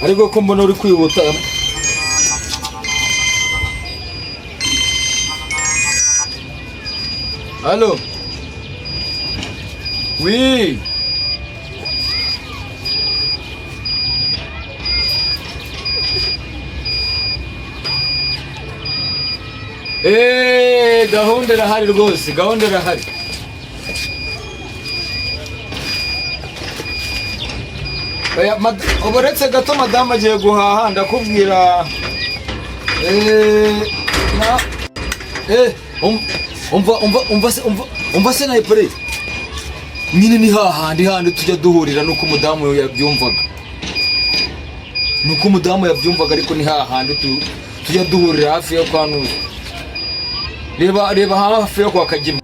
Ariko ko mbona uri kwihuta? Allo? Oui. Gahunda irahari rwose, gahunda irahari. Oya, uretse gato, madamu agiye guhaha, ndakubwira. Na umva, umva, umva se, umva, umva se na Hippolyte. Nyine ni hahandi handi tujya duhurira, nuko umudamu yabyumvaga. Nuko umudamu yabyumvaga, ariko ni hahandi tujya duhurira hafi yo kwa Nuza. Reba, reba hafi yo kwa Kagima.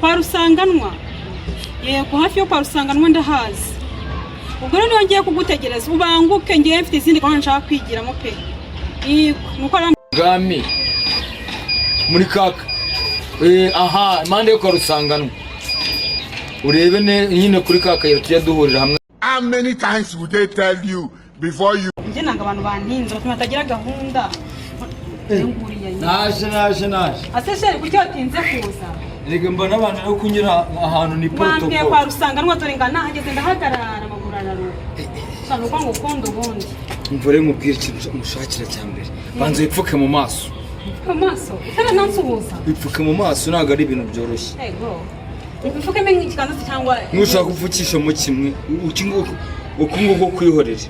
Kwa Rusanganwa? Yego, hafi yo kwa Rusanganwa ndahazi. Ubwo rero niyo ngiye kugutegereza, ubanguke, ngiye mfite izindi gahunda nshaka kwigiramo pe. Yego, nuko rero. Bwami muri kaka, aha impande yo kwa Rusanganwa, urebe nyine kuri ka kayira tujya duhurira hamwe. How many times would they tell you before you Njye nanga abantu bantinze, batuma batagira gahunda. Nguriya nyine. Naje, naje, naje. Ase chéri, kuki watinze kuza? Reka mbona abantu no kunyura ahantu ni Wambwiye kwa protocol. Rusanganwa, dore nga nahageze, ndahagarara, amaguru araruha. Gusa nuko ngukunda ubundi. Umva rero nkubwire ikintu mushakira cya mbere: banza wipfuke mu maso. Mu maso utaranansuhuza? Wipfuke mu maso, ntabwo ari ibintu byoroshye. Yego, mfukemo ikiganza se cyangwa? Nushaka upfukishamo kimwe, iki nguku, uku nguku kwihorere.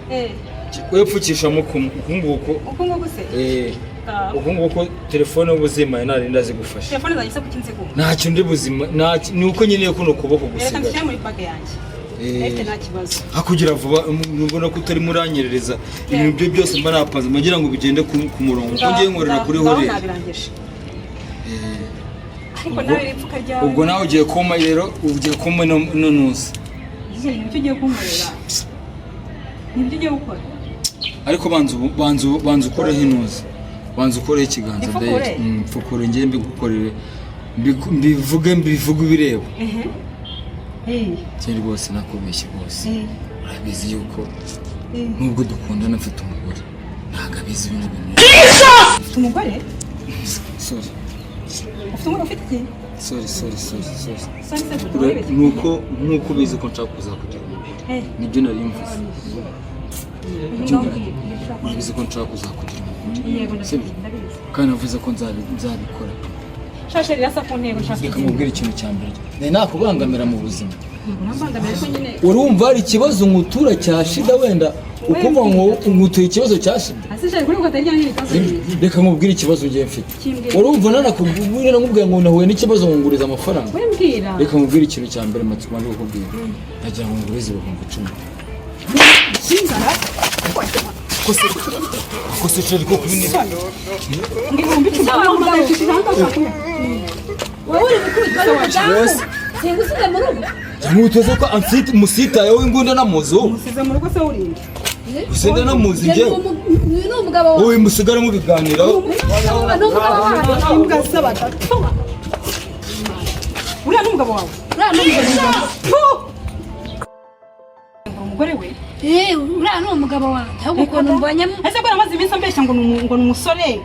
Wepfukishamo kumwe, uku nguku. Uku nguku se? Eh. Ngaho. Uku nguku. Telefone y'ubuzima narinda zigufasha. Telefone zanjye se kuki nziguma? Ntacyo ndi buzima, ni uko nkeneye kuno kuboko Reka gusigara. nshyire muri bag yanjye. Ndafite, nta kibazo. Hakugira vuba, ubona ko utarimo uranyerereza ibintu byo byose mba napanze ngira ngo bigende ku murongo, kuko ngiye nkorera kuri Ngaho. Hoteli. Nabirangije, ariko nawe iri ipfuka ryawe. Ubwo nawe ugiye kuma rero, ugiye kuma no nuza. Nibyo ugiye kunkorera? Nibyo ugiye gukora? Ariko banza banza ukoreho intuza, banza ukoreho ikiganza. Mfukure? Ndahera. Mfukure, ngiye mbigukorere, mbivuge ubireba. Ehe. Cyane rwose, nakubeshye rwose. Urabizi yuko nubwo dukundana mfite umugore, ntabwo abizi bino bintu. Ufite umugore? Sorry. Ufite umugore? Ufite iki? Sorry, sorry, sorry, sorry. Sorry se gute? Wibeshye. Nuko nkuko ubizi ko nshaka kuzakugira umugore. Nibyo nari mvuze. Urabizi ko nshaka kuzakugira umugore. Yego. Sibyo? Ndabizi, ndabizi. Kandi navuze ko nzabikora. Shashe rirasa ku ntego nshaka. Reka mubwire ikintu cya mbere nari nakubangamira mu buzima. Urambangamira, ariko nyine. Urumva hari ikibazo nkutura cya shida, wenda ukumva ngo nkutuye ikibazo cya shida. Ase chéri, kuri ko atajyanye n'ibibazo bibiri. Reka nkubwire ikibazo ngiye mfite. Kimbwira. Urumva nanakubwira, nakubwira ngo nahuye n'ikibazo ngo nguriza amafaranga. Wimbwira. Reka nkubwire ikintu cya mbere, matsiko ndi kukubwira, ndagira ngo ngurize 10,000. Inzara. Kose chéri, koko ni Ngo 10,000? Wowe uri gukubitwa n'umudamu. Yes. Singusize mu rugo. Mwiteze ko ansite musitayeho imbunda namuzi wowe. Musize mu rugo se urinde? Gusa ndanamuzi njyewe. Uyu ni umugabo wawe. Wowe musigare mubiganiraho. Ni umugabo wawe. Imbwa z'abadatu. Uriya ni umugabo wawe? Uriya ni umugabo wawe. Puh! Umugore we. Eh, uriya ni umugabo wawe, ahubwo ukuntu mbonyemo. Ese ko amaze iminsi ambeshya ngo ngo ni umusore,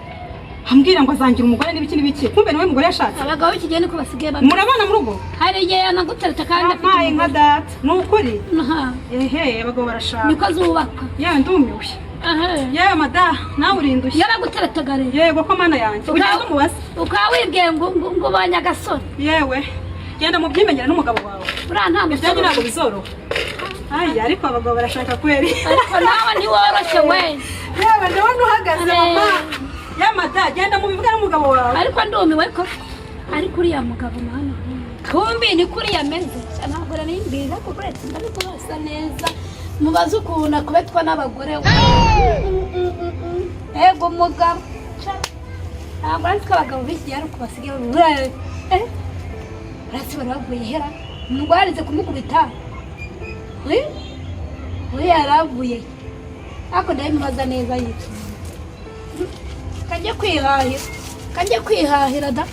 ambwira ngo azangira umugore n'ibiki n'ibiki, kumbe niwe mugore yashatse? Abagabo b'iki gihe niko basigaye bameze. Murabana mu rugo? Hari igihe yanagutereta kandi afite Ampaye nka umugore. data, ni ukuri. Aha, Ehe, abagabo barashaka. Niko zubakwa. Yewe, ndumiwe. Aha. Yewe mada, nawe urindushye. Yaraguteretaga rero. Yego ko mana yanjye, ugenda umubaze. Ukaba wibwiye ngo ubonye agasore. Yewe, genda mubyimenyere n'umugabo wawe. Uriya nta Ibyanyu musore. ntabwo bizoroha. Aya, ariko abagabo barashaka kweri. Ariko nawe ntiworoshye we. Yewe, ndabona uhagaze. Are. Mama ya mada, genda mubivuge n'umugabo wawe. Ariko ndumiwe ko ariko uriya mugabo, mwana, kumbi ni kuriya ameze. Ntabwo nari mbizi, ariko uretse ndabiko basa neza, mubaze ukuntu akubetwa n'abagore we. Ego umugabo. Ntabwo nzi ko abagabo b'iki gihe ari uko basigaye buriya. Uretse bari bavuye hera umugore arize kumukubita. Eh, uriya yaravuye, ariko ndabimubaza neza yitwa. Kajye kwihahira, kajye kwihahira da.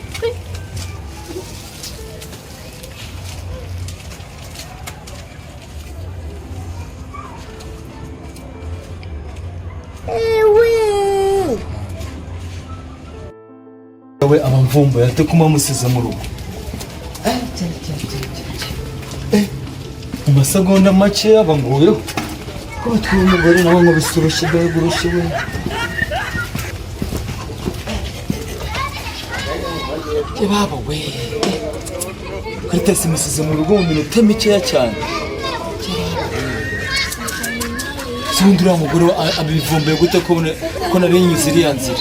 We aba mvumbuye ate kuma musize mu rugo? Mu masegonda make aba nguyeho ko batwaye umugore nawe ngo bisurushye, mbega urushye we! Baba we, Karitasi musize mu rugo mu minota mikeya cyane. Se ubundi uriya mugore we abivumbuye gute ko nari nyuze iriya nzira?